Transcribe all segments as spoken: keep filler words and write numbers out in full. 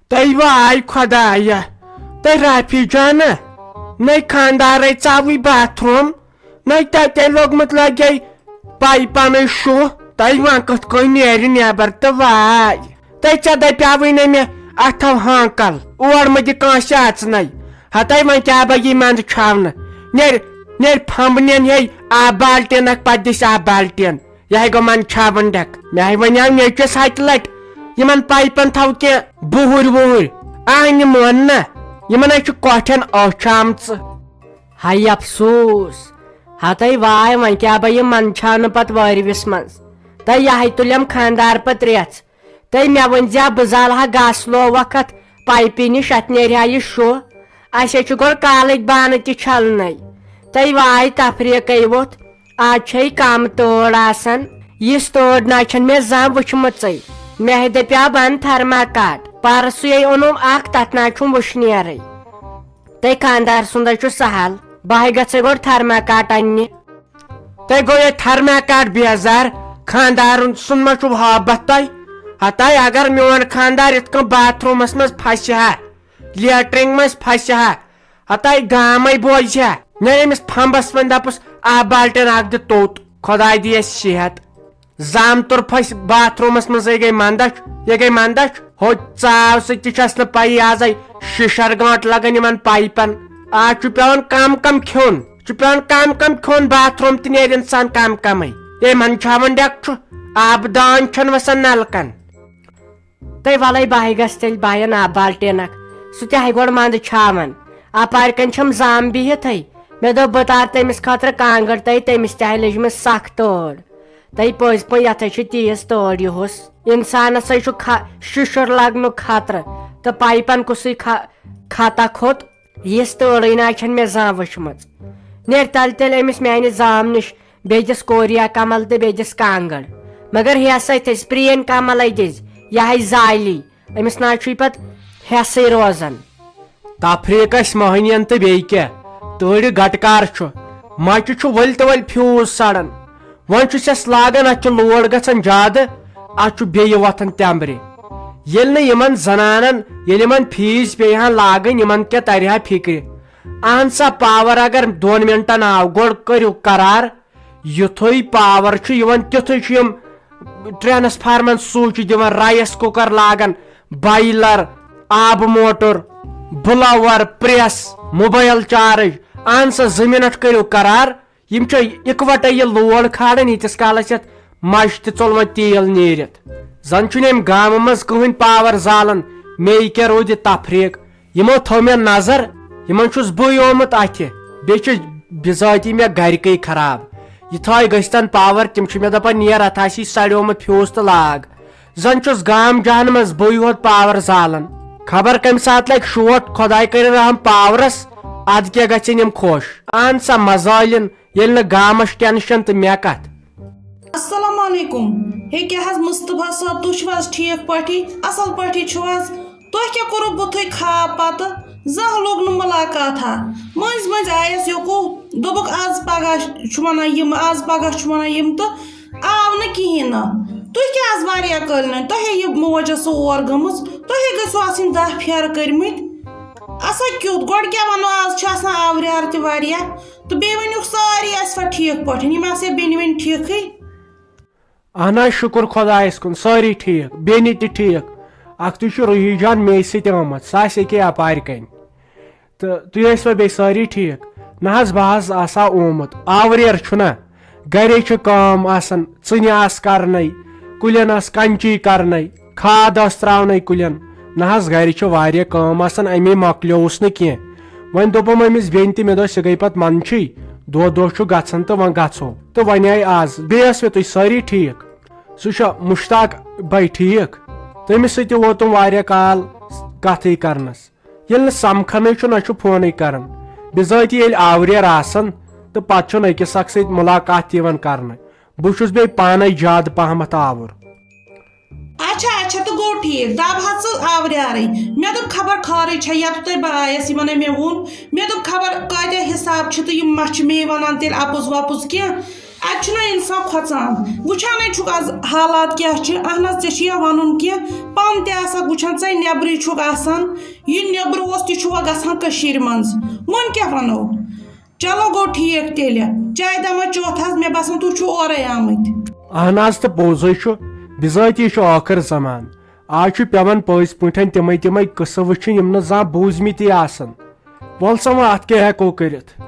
تۄہہِ واے خۄدایا، تۄہہِ رافی جانہ، نَے خانٛدارے ژاوٕے باتھ روٗم، نَے تَتے لوٚگمُت لَگے پایپَنٕے شُہ۔ تۄہہِ وۄنۍ کِتھ کٔنۍ نیرِ نٮ۪بر تہٕ واے؟ تۄہہِ ژےٚ دَپیاوٕے نہ مےٚ اَتھ تھاو ہانکل، اور مہٕ دِ کٲنٛسہِ اَژنَے۔ ہَتَے وۄنۍ کیٛاہ بہٕ یی منٛدٕ چھاونہٕ؟ نیرِ، نیرِ پھمبہٕ نِن ہے آب بالٹیٖن اَکھ، پَتہٕ دِس آب بالٹیٖن۔ یہِ ہے گوٚو منٛدٕ چھاوُن ڈٮ۪ک۔ مےٚ ہے وَنیٛاو نیٚچوِس ہَتہِ لَٹہِ، یِمَن پایپَن تھاو کینٛہہ بُہُرۍ وُہُرۍ۔ اَہنہِ مون نہ، یِمَن ہے چھُ کۄٹھٮ۪ن أچھ آمژٕ۔ ہاے افسوس، ہتَے واے وۄنۍ کیٛاہ بہٕ یِم منٛدٕ چھاونہٕ پتہٕ وٲرۍوِس منٛز۔ تہٕ یہِ ہے تُلٮ۪م خانٛدار پتہٕ رٮ۪ژھ۔ تہٕ مےٚ ؤنۍ زِ بہٕ زالہٕ ہا گاسہٕ لوو اَتھ پایپہِ نِش، اَتھ نیرِ ہا یہِ شُہ۔ اَسہِ ہے چھُ گۄڈٕ کالٕکۍ بانہٕ تہِ چھَلنَے۔ تہٕ واے تفریٖقے ووٚتھ۔ آز چھے کم تۭر آسان۔ یِژھ تۭر نہ چھَنہٕ مےٚ زانٛہہ وٕچھمٕژٕے۔ مےٚ ہے دَپیٛاو بہٕ اَنہٕ تھرماکاٹ۔ پرسُے اوٚنُم اکھ، تَتھ نہ چھُم وٕشنیرٕے۔ تہٕ خانٛدار سُنٛدے چھُ سہل۔ بہٕ ہے گژھے گۄڈٕ تھرماکاٹ اَننہِ۔ تۄہہِ گوٚو ییٚتہِ تھرماکاٹ بیزار؟ خانٛدارَن سُنٛد ما چھُو ہابتھ تۄہہِ؟ ہتاے اگر میون خانٛدار یِتھ کٔنۍ باتھ روٗمَس منٛز پھسہِ ہا، لیٹرِنگ منٛز پھسہِ ہا، ہتاے گامے بوزِ ہا۔ نیرِ أمِس پھمبس وۄنۍ دپُس، آ بالٹیٖن اکھ دِ توٚت، خۄداے دِیَس صحت۔ زامتُر پھسہِ باتھ روٗمس منٛز، یہِ گٔے منٛدچھ، یہِ گٔے منٛدچھ۔ ہوٚتۍ ژاو سۭتۍ تہِ چھس نہٕ پَیی، آزے شِشر گٲنٛٹھ لگان یِمن پایپن۔ آز چھُ پٮ۪وان کم کم کھیوٚن، چھُ پٮ۪وان کم کم کھیوٚن، باتھ روٗم تہِ نیرِ انسان کم کمے۔ یے منٛدچھاوان ڈٮ۪کھ چھُ، آبہٕ دان چھَنہٕ وسان نلکن۔ تہٕ وَلَے بہٕ ہے گژھٕ تیٚلہِ بایَن آب بالٹیٖن اَکھ۔ سُہ تہِ ہے گۄڈٕ منٛدٕ چھاوَن۔ اَپارِ کَنۍ چھَم زام بِہِتھٕے۔ مےٚ دوٚپ بہٕ تارٕ تٔمِس خٲطرٕ کانٛگٕر تہٕ تٔمِس تہِ ہے لٔجمٕژ سَخ تۭر۔ تہٕ پٔزۍ پٲٹھۍ یَتھ ہے چھِ تیٖژ تۭر یِہُس۔ اِنسانَس ہے چھُ خ-، شِشُر لَگنُک خطرٕ۔ تہٕ پایپَن کُسٕے خ-، خطا کھوٚت۔ یِژھ تۭرٕے نہ چھَنہٕ مےٚ زانٛہہ وٕچھمٕژ۔ نیرِ تَلہِ تیٚلہِ أمِس میٛانہِ زام نِش۔ بیٚیہِ دِس کوریا کمل تہٕ بیٚیہِ دِس کانٛگٕر۔ مگر ہیسے تھٔز پرٛٲنۍ کملے دِس، یہِ ہے زالی۔ أمِس نہ چھُے پتہٕ ہیسٕے روزان۔ تفریٖق آسہِ مۄہنِین تہٕ بیٚیہِ کیٛاہ، تۭرِ گٹہٕ کار چھُ۔ مچہِ چھُ ؤلۍ تہٕ ؤلۍ فیوٗز سڑان۔ وۄنۍ چھُس یس لاگان، اتھ چھُ لوڈ گژھان زیادٕ، اتھ چھُ بیٚیہِ وۄتھان تٮ۪مبرِ۔ ییٚلہِ نہٕ یِمن زنانن، ییٚلہِ یِمن فیٖس پیٚیہِ ہا لاگٕنۍ، یِمن کیٛاہ ترِ ہا فِکرِ؟ اہن سا، پاور اگر دۄن منٹن آو، گۄڈٕ کٔرِو قرار۔ یُتھُے پاور چھُ یِوان، تیُتھُے چھُ یِم ٹرانسفارمن سُچ دِوان، رایس کُکر لاگان، بایلر، آبہٕ motor, Bilour, press, mobile charge. اہن سا، زٕ منٹ کٔرِو قرار۔ یِم چھِ اِکوٹے یہِ لوڈ کھالان، ییٖتِس کالس یتھ مچہِ تہِ ژوٚل وۄنۍ تیل نیٖرِتھ۔ زن چھُنہٕ امہِ گامہٕ منٛز کٕہٕنۍ پاور زالان۔ مے کیٛاہ روٗدِ تفریٖق۔ یِمو تھٲو مےٚ نظر، یِمن چھُس بٕے آمُت اَتھِ، بیٚیہِ چھِ بِذٲتی مےٚ گرِکٕے خراب۔ یہِ تھٲے گٔژھتن پاور، تِم چھِ مےٚ دپان، "نیر، اتھ آسی سڑیومُت فیوٗز تہٕ لاگ۔" زن چھُس گام جہان منٛز بٕے یوت پاور زالان۔ خبر کمہِ ساتہٕ لگہِ شوٹ، خۄداے کٔرِن رحم پاورس، ادٕ کیٛاہ گژھن یِم خۄش۔ اہن سا مزٲلِن، ییٚلہِ نہٕ گامس ٹینشن تہٕ مےٚ کتھ۔ السلام علیکم۔ ہے کیٛاہ حظ مصطفیٰ صٲب، تُہۍ چھِو حظ ٹھیٖک پٲٹھی؟ اصل پٲٹھی چھِو حظ؟ تۄہہِ کیٛاہ کوٚروٕ بُتھُے خاب پتہٕ؟ زانٛہہ لوٚگ نہٕ مُلاقاتھا۔ مٔنٛزۍ مٔنٛزۍ آیس یوکُن، دوٚپُکھ، "از پگاہ چھُ ونان یِم، از پگاہ چھُ ونان یِم"، تہٕ آو نہٕ کِہیٖنۍ نہٕ۔ تُہۍ کیٛاہ از واریاہ کٲلۍ نہٕ؟ تۄہے یہِ موج ٲسٕو اور گٔمٕژ، تۄہے گٔژھِو آسٕنۍ دَہ پھیرٕ کٔرمٕتۍ۔ اسا کیُتھ، گۄڈٕ کیٛاہ ونو، از چھِ آسان آورِیار تہِ واریاہ، تہٕ بیٚیہِ ؤنِو سٲری آسِوا ٹھیٖک پٲٹھۍ، یِم آسیا بیٚنہِ ویٚنہِ ٹھیٖکھٕے؟ اہن حظ، شُکُر خۄدایَس کُن، سٲری ٹھیٖک، بیٚنہِ تہِ ٹھیٖک۔ اَکھتُے چھُ روحی جان مے سۭتۍ آمُت، سُہ آسہِ ییٚکیٛاہ اَپارِ کَنۍ۔ تہٕ تُہۍ ٲسۍوا بیٚیہِ سٲری ٹھیٖک؟ نہ حظ، بہٕ حظ آسہٕ ہا آمُت، آوریر چھُنہ، گَرے چھِ کٲم آسان، ژٕنہِ آسہٕ کَرنَے، کُلٮ۪ن آسہٕ کَنچی کَرنَے، کھاد ٲس ترٛاونَے کُلٮ۪ن۔ نہ حظ، گَرِ چھِ واریاہ کٲم آسان، اَمے مۄکلیووُس نہٕ کینٛہہ۔ وۄنۍ دوٚپُم أمِس بیٚنہِ تہِ، مےٚ دوٚپ، سُہ گٔے پَتہٕ منٛدچھٕے، دۄہ دۄہ چھُ گژھان تہٕ وۄنۍ گژھو۔ تہٕ وۄنۍ آیہِ آز۔ بیٚیہِ ٲسوٕ تُہۍ سٲری ٹھیٖک؟ سُہ چھا مُشتاق بھاے ٹھیٖک؟ تٔمِس سۭتۍ تہِ ووتُم واریاہ کال کَتھٕے کَرنَس۔ ییٚلہِ نہٕ سَمکھَنٕے چھُ، نہ چھُ فونٕے کَران۔ بِذٲتی ییٚلہِ آوریر آسان تہٕ پَتہٕ چھُنہٕ أکِس اَکھ سۭتۍ مُلاقات تہِ یِوان کَرنہٕ۔ بہٕ چھُس بیٚیہِ پانَے زیادٕ پَہمَتھ آوُر۔ اچھا، اچھا، تہٕ گوٚو ٹھیٖک۔ دَب حظ ژٕ آوریٛارٕے۔ مےٚ دوٚپ، خبر خٲرٕے چھا، یَتھ تۄہہِ بہٕ آیَس، یِمَن ہے مےٚ ووٚن۔ مےٚ دوٚپ، خبر کۭتیٛاہ حِساب چھِ تہٕ یِم ما چھِ مے وَنان تیٚلہِ اَپُز وَپُز کینٛہہ۔ اتہِ چھُنہ انسان کھۄژان؟ وٕچھانے چھُکھ از حالات کیٛاہ چھِ۔ اہن حظ، ژےٚ چھُ یا ونُن کینٛہہ؟ پانہٕ تہِ آسکھ وٕچھان، ژے نیبرٕے چھُکھ آسان۔ یہِ نیبرٕ اوس، تہِ چھُ وۄنۍ گژھان کٔشیٖرِ منٛز۔ وۄنۍ کیٛاہ ونو؟ چلو گوٚو ٹھیٖک تیٚلہِ۔ چاے دما چوتھ حظ، مےٚ باسان تُہۍ چھِو اورے آمٕتۍ۔ اہن حظ، تہٕ پوٚزُے چھُ، بِذٲتی چھُ ٲخٕر زمان۔ آز چھُ پٮ۪وان پٔزۍ پٲٹھۍ تِمے تِمے قٕصہٕ وٕچھِنۍ، یِم نہٕ زانٛہہ بوٗزمٕتی آسن۔ وَل سا وۄنۍ اَتھ کیٛاہ ہٮ۪کو کٔرِتھ؟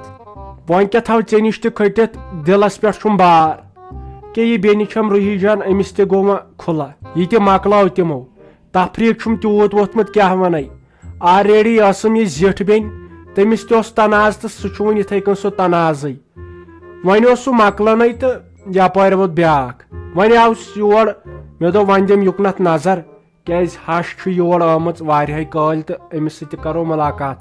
وۄنۍ کیٛاہ تھاو ژےٚ نِش تہِ کھٔٹِتھ، دِلَس پٮ۪ٹھ چھُم بار۔ کیٛاہ یہِ بیٚنہِ چھَم روحی جان، أمِس تہِ گوٚو وۄنۍ کھُلہ، یہِ تہِ مۄکلاو تِمو۔ تفریٖق چھُم تیوٗت ووٚتھمُت کیٛاہ وَنَے۔ آلریڈی ٲسٕم یہِ زِٹھ بیٚنہِ، تٔمِس تہِ اوس تنازٕ تہٕ سُہ چھُ وۄنۍ یِتھَے کٔنۍ سُہ تنازٕے۔ وۄنۍ اوس سُہ مۄکلانٕے تہٕ یپٲرۍ ووت بیٛاکھ۔ وۄنۍ آوُس یور، مےٚ دوٚپ وۄنۍ دِمہٕ یُکنتھ نظر، کیٛازِ ہش چھُ یور آمٕژ واریاہے کٲلۍ تہٕ أمِس سۭتۍ تہِ کرو ملاقات۔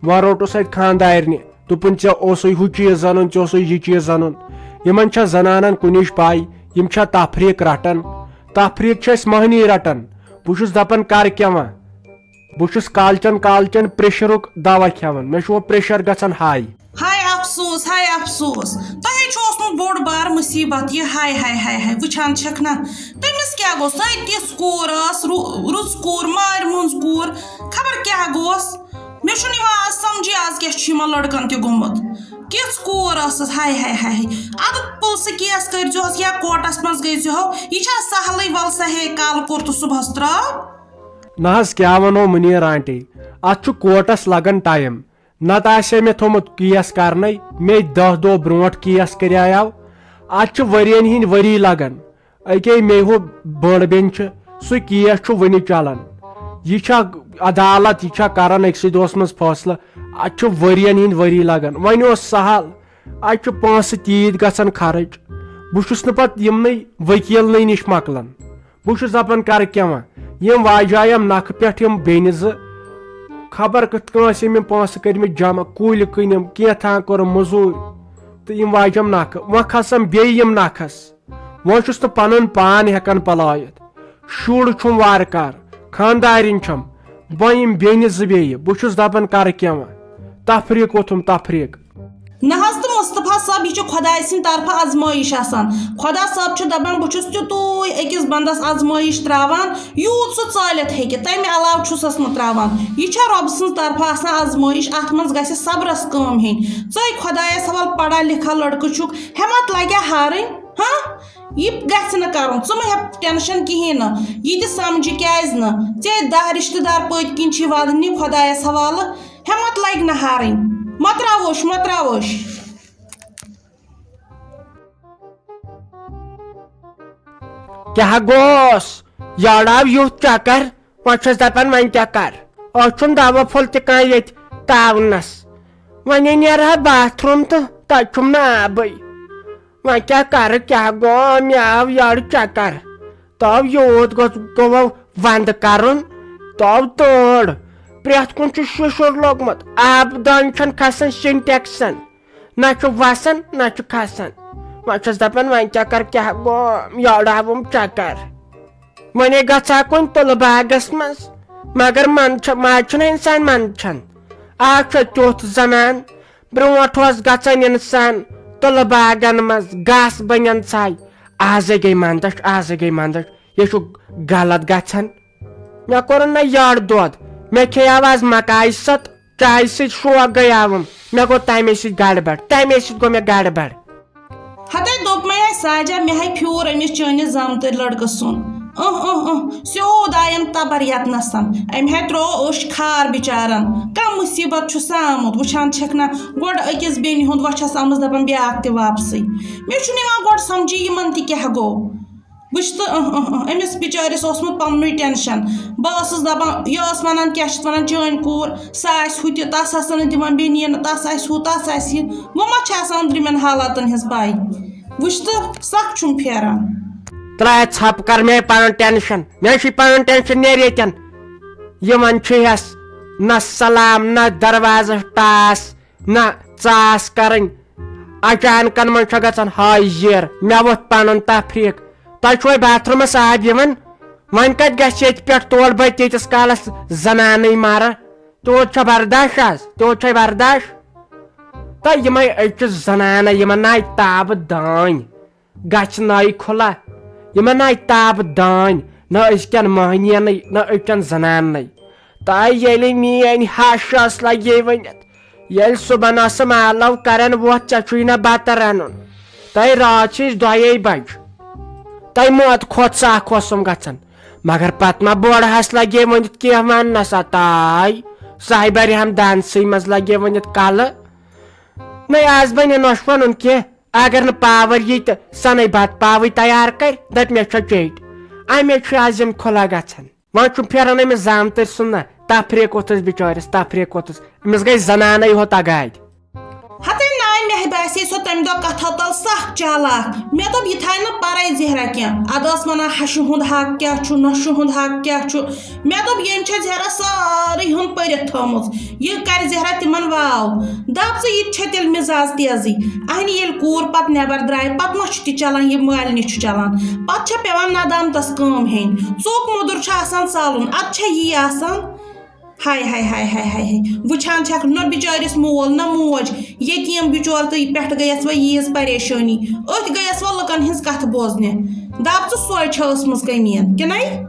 وۄنۍ روٚٹُس اتہِ خانٛدارنہِ، دوٚپُن، "ژےٚ اوسُے ہُہ چیٖز انُن، ژےٚ اوسُے یہِ چیٖز انُن۔" یِمن چھا زنانن کُنِچ پاے؟ یِم چھا تفریٖق رٹان؟ تفریٖق چھِ أسۍ مٔہنی رٹان۔ بہٕ چھُس دپان، کرٕ کیٛاہ وۄنۍ؟ بہٕ چھُس کالچن کالچن پریشرُک دوا کھٮ۪وان، مےٚ چھُ وۄنۍ پریشر گژھان ہاے۔ ہاے افسوس، ہاے افسوس، تۄہے چھُ اوسمُت بوٚڑ بار مُصیبت یہِ، ہاے ہاے ہاے ہاے، وٕچھان چھکھ نہ؟ تٔمِس کیٛاہ گوٚو؟ سۄ تِژھ کوٗر ٲس، رُ-، رٕژ کوٗر، مارِ مۄنٛز کوٗر، خبر کیٛاہ گوس۔ مےٚ چھُنہٕ یِوان آز سمجھے آز کیٛاہ چھُ یِمن لڑکن تہِ گوٚمُت۔ کِژھ کوٗر ٲسٕس، ہاے ہاے ہاے ہاے۔ ادٕ پُلسہٕ کیس کٔرۍزِہوس یا کورٹس منٛز گٔژھۍزِہو، یہِ چھا سہلٕے؟ ول سا ہے، کالہٕ کوٚر تہٕ صُبحس ترٛاو۔ نہ حظ، کیٛاہ ونو مُنیر آنٹی، اتھ چھُ کوٹس لگان ٹایم، نتہٕ آسہِ ہے مےٚ تھوٚمُت کیس کرنے۔ مےٚ دہ دۄہ برونٹھ کیس کریاو۔ اتھ چھِ ؤرین ہٕنٛدۍ ؤری لگان۔ أکے مےٚ ہُہ بٔڑ بیٚنہِ چھِ، سُہ کیس چھُ وُنہِ چلان۔ یہِ چھا عدالت، یہِ چھا کران أکسٕے دۄہس منٛز فٲصلہٕ؟ اتھ چھُ ؤرین ہٕنٛدۍ ؤری لگان۔ وۄنۍ اوس سہل، اتہِ چھُ پونٛسہٕ تیٖتۍ گژھان خرٕچ۔ بہٕ چھُس نہٕ پتہٕ یِمنٕے وکیلنٕے نِش مۄکلان۔ بہٕ چھُس دَپان، کَرٕ کیٛاہ وۄنۍ؟ یِم واجایَم نَکھٕ پٮ۪ٹھ یِم بیٚنہِ زٕ، خبر کِتھ کٔنۍ ٲسۍ یِم، یِم پونٛسہٕ کٔرۍمٕتۍ جمع، کُلۍ کٕنِم، کینٛژھا کوٚرُم مٔزوٗرۍ، تہٕ یِم واجَم نَکھٕ۔ وۄنۍ کھسَم بیٚیہِ یِم نَکھَس۔ وۄنۍ چھُس نہٕ پَنُن پان ہٮ۪کان پَلٲیِتھ۔ شُر چھُم وارٕ کارٕ، خانٛدارِنۍ چھَم، وۄنۍ یِم بیٚنہِ زٕ بیٚیہِ۔ بہٕ چھُس دَپان، کَرٕ کیٛاہ وۄنۍ؟ تفریٖق ووٚتھُم تفریٖق۔ نہ حظ تہٕ مصطفیٰ صٲب، یہِ چھِ خۄداے سٕنٛدِ طرفہٕ آزمٲیِش آسان۔ خۄدا صٲب چھُ دَپان، بہٕ چھُس تیُتُے أکِس بنٛدَس آزمٲیِش ترٛاوان، یوٗت سُہ ژٲلِتھ ہیٚکہِ، تَمہِ علاوٕ چھُسَس نہٕ ترٛاوان۔ یہِ چھےٚ رۄبہٕ سٕنٛز طرفہٕ آسان آزمٲیِش، اَتھ منٛز گژھِ صبرَس کٲم ہیٚنۍ۔ ژٕے خۄدایَس حوال پَڑھا لِکھا لٔڑکہٕ چھُکھ، ہٮ۪مَتھ لَگیٛا ہارٕنۍ؟ ہاں، یہِ گژھِ نہٕ کَرُن، ژٕ مہٕ ہےٚ ٹٮ۪نشَن کِہیٖنۍ نہٕ۔ یہِ تہِ سَمجہِ کیٛازِ نہٕ؟ ژےٚ دَہ رِشتہٕ دار پٔتۍ کِنۍ چھِ وَدنہِ خۄدایَس حوالہٕ، ہٮ۪مَتھ لَگہِ نہٕ ہارٕنۍ۔ مَتراووش، مَتراووش۔ کیٛاہ گوس؟ یارٕ آو یُتھ چکر، وۄنۍ چھَس دَپان وۄنۍ کیٛاہ کَر؟ أتھۍ چھُنہٕ دوا پھوٚل تہِ کانٛہہ ییٚتہِ تاونَس۔ وۄنۍ نیرٕ ہا باتھ روٗم تہٕ تَتہِ چھُم نہٕ آبٕے۔ وۄنۍ کیٛاہ کَرٕ، کیٛاہ گوٚو؟ مےٚ آو یارٕ چکر۔ تو یوٗت گوٚژھ گوٚو وَندٕ کَرُن، تو تۭر۔ پرٛٮ۪تھ کُنہِ چھُ شِشُر لوٚگمُت، آبہٕ دانہِ چھَنہٕ کھسان سِنٹیکسَن۔ نہ چھُ وَسان، نہ چھُ کھسان۔ وۄنۍ چھَس دَپان، وۄنۍ کیٛاہ کَرٕ، کیٛاہ گوٚو؟ یارٕ آوُم چکر۔ وۄنۍ گژھٕ ہا کُنہِ تُلہٕ باغَس منٛز، مگر منٛد چھُ، منٛد چھُنہٕ اِنسان منٛد چھَن۔ آز چھُ تیُتھ زمانہٕ، برونٛٹھ اوس گژھان اِنسان تُلہٕ باغَن منٛز گاسہٕ بٔنٮ۪ن ژھاے۔ آزے گٔے منٛدَچھ، آزے گٔے منٛدَچھ، یہِ چھُ غلط گژھان۔ مےٚ کوٚرُن نہ یارٕ دۄد، مےٚ کھیٚیاو آز مکایہِ سَتہٕ۔ چایہِ سۭتۍ شوق گٔیاوُم، مےٚ گوٚو تَمے سۭتۍ گڑبڑ، تَمے سۭتۍ گوٚو مےٚ گڑبڑ۔ ہتے دوٚپمَے ہے ساجہ، مےٚ ہے پھیوٗر أمِس چٲنِس زامتٕرۍ لڑکہٕ سُنٛد۔ اۭں، اۭں، اۭں، سیوٚد آیم تبر یتنَسَن۔ أمۍ ہے ترٛوو اوٚش خار بِچارن۔ کانٛہہ مُصیٖبت چھُ سا آمُت؟ وٕچھان چھَکھ نہ، گۄڈٕ أکِس بیٚنہِ ہُنٛد وۄچھَس آمٕژ دَپان بیٛاکھ تہِ واپسٕے۔ مےٚ چھُنہٕ یِوان گۄڈٕ سمجھی یِمن تہِ کیٛاہ گوٚو۔ وٕچھ تہٕ، اۭں، اۭں، اۭں، أمِس بِچٲرِس اوسمُت پَننُے ٹٮ۪نشَن۔ بہٕ ٲسٕس دَپان، یہِ ٲس وَنان، کیٛاہ چھِ اَتھ وَنان، چٲنۍ کوٗر، سۄ آسہِ ہُہ تہِ، تَس آسَن نہٕ دِوان بیٚنہِ یِنہٕ، تَس آسہِ ہُہ، تَس آسہِ یہِ۔ وۄنۍ ما چھِ آسان أنٛدرِمٮ۪ن حالاتَن ہِنٛز پَے؟ وٕچھ تہٕ، سَکھ چھُم پھیران۔ ترٛاے ژھَپہٕ کَر مےٚ پَنُن ٹٮ۪نشَن، مےٚ چھُے پَنُن ٹٮ۪نشَن نیرِ ییٚتٮ۪ن۔ یِمَن چھُ ہٮ۪س نہ سلام، نہ دروازَس ٹاس، نہ ژاس کَرٕنۍ۔ اچانکن منٛز چھےٚ گژھان ہاے زیر، مےٚ ووٚتھ پنُن تفریٖق۔ تۄہہِ چھُوے باتھ روٗمس آب یِوان؟ وۄنۍ کتہِ گژھِ ییٚتہِ پٮ۪ٹھ تور بٔتھِ ییٖتِس کالس زنانٕے مرٕ؟ تیوٗت چھا برداش آز؟ تیوٗت چھے برداش؟ تہٕ یِمے أزچہِ زنانہٕ، یِمن نہ آیہِ تابہٕ دٲنۍ۔ گژھِ ناے کھُلا۔ یِمن آیہِ تاب دٲنۍ، نہ أزکٮ۪ن مٔہنِینٕے، نہ أزکٮ۪ن زناننٕے۔ تۄہہِ ییٚلہِ میٲنۍ ہش ٲس لگے ؤنِتھ، ییٚلہِ صُبحن ٲسٕم آلو کران وۄتھ، ژےٚ چھُے نہ بتہٕ رنُن۔ تۄہہِ راتھ چھِ أسۍ دۄیے بجہِ۔ تۄہہِ موت کھۄتہٕ سکھ اوسُم گژھان۔ مگر پتہٕ ما بوڑہس لگے ؤنِتھ کینٛہہ وننس، ہتا صاحبہ رحم دانسٕے منٛز لگے ؤنِتھ کلہٕ۔ نَے، آز بنہِ نۄشہِ وَنُن کینٛہہ۔ اگر نہٕ پاور یی تہٕ سۄ نَے بتہٕ پاوٕے تیار کرِ، دپہِ مےٚ چھےٚ چیٚٹۍ۔ اَمے چھُ آز یِم کھُلا گژھان۔ وۄنۍ چھُم پھیران أمِس زامتٕرۍ سُنٛد نہ، تفریٖق اوتھُس بِچٲرِس، تفریٖق اوتھُس۔ أمِس گٔے زنانَے ہوت اگادِ۔ ہتے نانۍ، مےٚ باسے سۄ تَمہِ دۄہ کتھو تل سخ چالاک۔ مےٚ دوٚپ، یہِ تھایہِ نہٕ پرے زہرا کینٛہہ۔ ادٕ ٲس ونان، ہشہِ ہُنٛد حق کیٛاہ چھُ، نۄشہِ ہُنٛد حق کیٛاہ چھُ۔ مےٚ دوٚپ، ییٚمۍ چھےٚ زہرا سٲرٕے ہُم پٔرِتھ تھٲومٕژ، یہِ کرِ زہرا تِمن واو۔ دپ ژٕ، یہِ تہِ چھےٚ تیٚلہِ مِزاز تیزٕے۔ اہنہِ، ییٚلہِ کوٗر پتہٕ نٮ۪بر درایہِ، پتہٕ ما چھُ تہِ چلان، یہِ مالنہِ چھُ چلان۔ پتہٕ چھےٚ پٮ۪وان ندامتس کٲم ہیٚنۍ۔ ژوٚک موٚدُر چھُ آسان ژلُن، ادٕ چھےٚ یی آسان۔ ہاے ہاے ہاے ہاے ہاے ہاے۔ وٕچھان چھکھ نہ بِچٲرِس مول نہ موج، یتیٖم بِچور، تہٕ پٮ۪ٹھٕ گٔیس وۄنۍ ییٖژ پریشٲنی۔ أتھۍ گٔیس وۄنۍ لُکن ہٕنٛز کتھٕ بوزنہِ۔ دپ ژٕ، سۄے چھےٚ ٲسمٕژ کٔمیٖن، کِنَے؟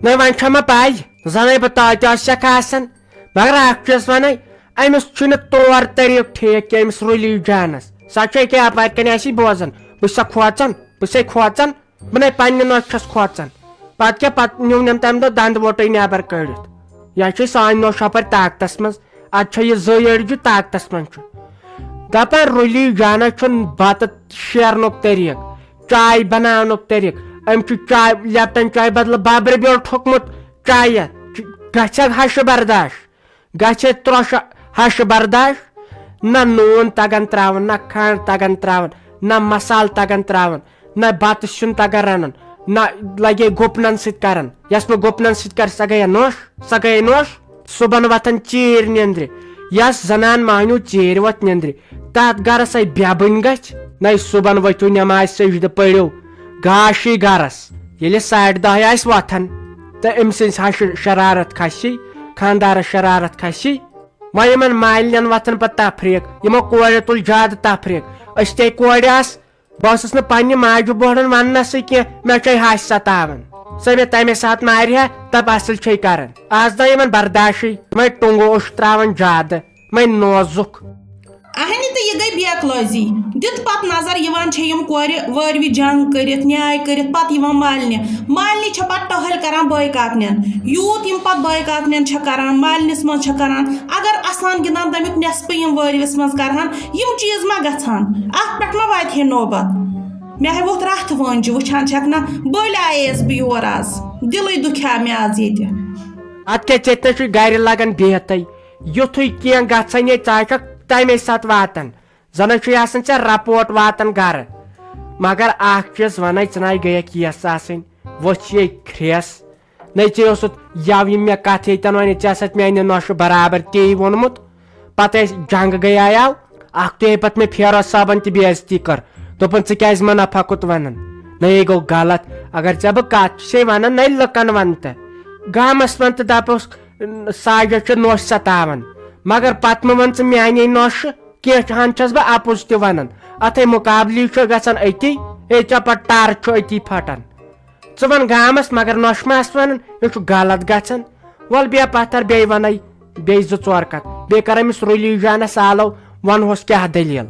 نَے، وۄنۍ چھےٚ مےٚ پَے، زَنَے بہٕ تاج آسٮ۪کھ آسان، مگر اَکھ چیٖز وَنَے، أمِس چھُنہٕ طور طریٖقہٕ ٹھیٖک کینٛہہ، أمِس رُلی جانَس۔ سۄ چھےٚ ییٚکیٛاہ اَپارِ کَنۍ آسی بوزان، بہٕ چھُسا کھوژان، بہٕ چھُسَے کھوژان، بہٕ نَے پنٛنہِ نۄشہِ چھَس کھوژان۔ پَتہٕ کیٛاہ، پَتہٕ نیوٗ نٮ۪م تَمہِ دۄہ دَنٛد ووٹٕے نٮ۪بَر کٔڑِتھ۔ یہِ چھےٚ سانہِ نۄشہِ اَپٲرۍ طاقتَس منٛز، اَدٕ چھےٚ یہِ زٔے أڑجہِ طاقتَس منٛز چھُ۔ دَپان رُلی جانَس چھُنہٕ بَتہٕ شیرنُک طریٖقہٕ۔ چاے بناونُک طریٖقہٕ۔ أمۍ چھُ چاے، لیپٹن چاے بدلہٕ ببرِ بیول ٹھوٚکمُت چایہِ۔ چ-، گژھِ ہا ہشہِ برداش، گژھِ ہے ترٛوشہِ ہشہِ برداش۔ نہ نوٗن تگان تراوُن، نہ کھنڈ تگان تراوُن، نہ مسالہٕ تگان تراوُن، نہ بتہٕ سیُن تگان رنُن، نہ لگے گُپنن سۭتۍ کران۔ یس نہٕ گُپنن سۭتۍ کرِ، سۄ گٔیے نوٚش، سۄ گٔیے نوٚش۔ صُبحن وۄتھان ژیٖرۍ نیٚنٛدرِ، یۄس زنان مہنیو ژیٖرۍ وۄتھ نیٚنٛدرِ، تتھ گرس ہے بےٚ بٔنۍ گژھِ۔ نَے صُبحن ؤتھِو، نمازِ سجدٕ پٔرِو، گاشٕے گرس۔ ییٚلہِ ساڑِ دَہہِ آسہِ وۄتھان تہٕ أمۍ سٕنٛز ہا شرارت کھسی، خانٛدارس شرارت کھسی۔ وۄنۍ یِمن مالنٮ۪ن وۄتھان پتہٕ تفریٖق، یِمو کورِ تُل زیادٕ تفریٖق۔ أسۍ تے کورِ آسہٕ، بہٕ ٲسٕس نہٕ پننہِ ماجہِ بوہڑن وننسٕے کینٛہہ، مےٚ چھے ہش ستاوان۔ سۄ مےٚ تمے ساتہٕ مارِ ہا، دپ اصل چھے کران۔ از نہ یِمن برداشٕے، وۄنۍ ٹونگو اوس تراوان زیادٕ، وۄنۍ نوزُکھ۔ اہنہِ تہٕ یہِ گٔے بیکلٲزی۔ دِتھ پتہٕ نظر یِوان چھےٚ یِم کورِ وٲروِ جنگ کٔرِتھ، نیاے کٔرِتھ پتہٕ یِوان مالنہِ۔ مالنہِ چھےٚ پتہٕ ٹہل کران بٲے کاکنٮ۪ن۔ یوٗت یِم پتہٕ بٲے کاکنٮ۪ن چھےٚ کران، مالنِس منٛز چھےٚ کران، اگر اسان گِنٛدان تمیُک نٮ۪صفہٕ یِم وٲروِس منٛز کرہن، یِم چیٖز ما گژھن؟ اتھ پٮ۪ٹھ ما واتہِ ہے نوبت؟ مےٚ ہے ووٚتھ رتھ وٲنجہِ، وٕچھان چھکھ نہ، بٔلۍ آییس بہٕ یور از۔ دِلٕے دُکھیو مےٚ از ییٚتہِ۔ اتھ کیٛاہ، ژےٚ تہِ چھُے گرِ لگان بِہتھٕے، یُتھُے کینٛہہ گژھان یے ژٕ چھکھ تمے ساتہٕ واتان، زنہٕ چھُے آسان ژےٚ رپورٹ واتان گرٕ۔ مگر اکھ چیٖز ونَے، ژٕ نَے گٔیَکھ یَس آسٕنۍ، وۄتھ چھِ یے کھرٛیس۔ نَے ژےٚ اوسُتھ یَوٕ یِم مےٚ کتھ ییٚتٮ۪ن وَنہِ، ژےٚ ہسا مےٚ نہِ نۄشہِ برابر تی ووٚنمُت۔ پتہٕ ٲسۍ جنگ گٔیایاو، اکھ تُہے پتہٕ مےٚ پھیروز صٲبن تہِ بے عزتی کٔر۔ دوٚپُن، "ژٕ کیٛازِ مےٚ نفع کُت ونان؟ نہ، یے گوٚو غلط۔ اگر ژےٚ بہٕ کتھ چھسے ونان، نہ لُکن ون تہٕ گامس ون تہٕ دپوس، ساجد چھِ نوش ستاوان۔ مگر پتہٕ مہٕ ون ژٕ میانے نوشہِ، کینٛہہ ہن چھس بہٕ اپُز تہِ ونان۔ اتھے مقابلی چھُ گژھان أتی، ہے ژےٚ پتہٕ ٹر چھُ أتی پھٹان۔" ژٕ وَن گامَس، مگر نۄشہِ ما آسہٕ وَنان، یہِ چھُ غلط گژھان۔ وَل بیٚہہ پَتھر، بیٚیہِ وَنَے بیٚیہِ زٕ ژور کَتھ۔ بیٚیہِ کَر أمِس رُلی جانَس آلو، وَنہوس کیٛاہ دٔلیٖل۔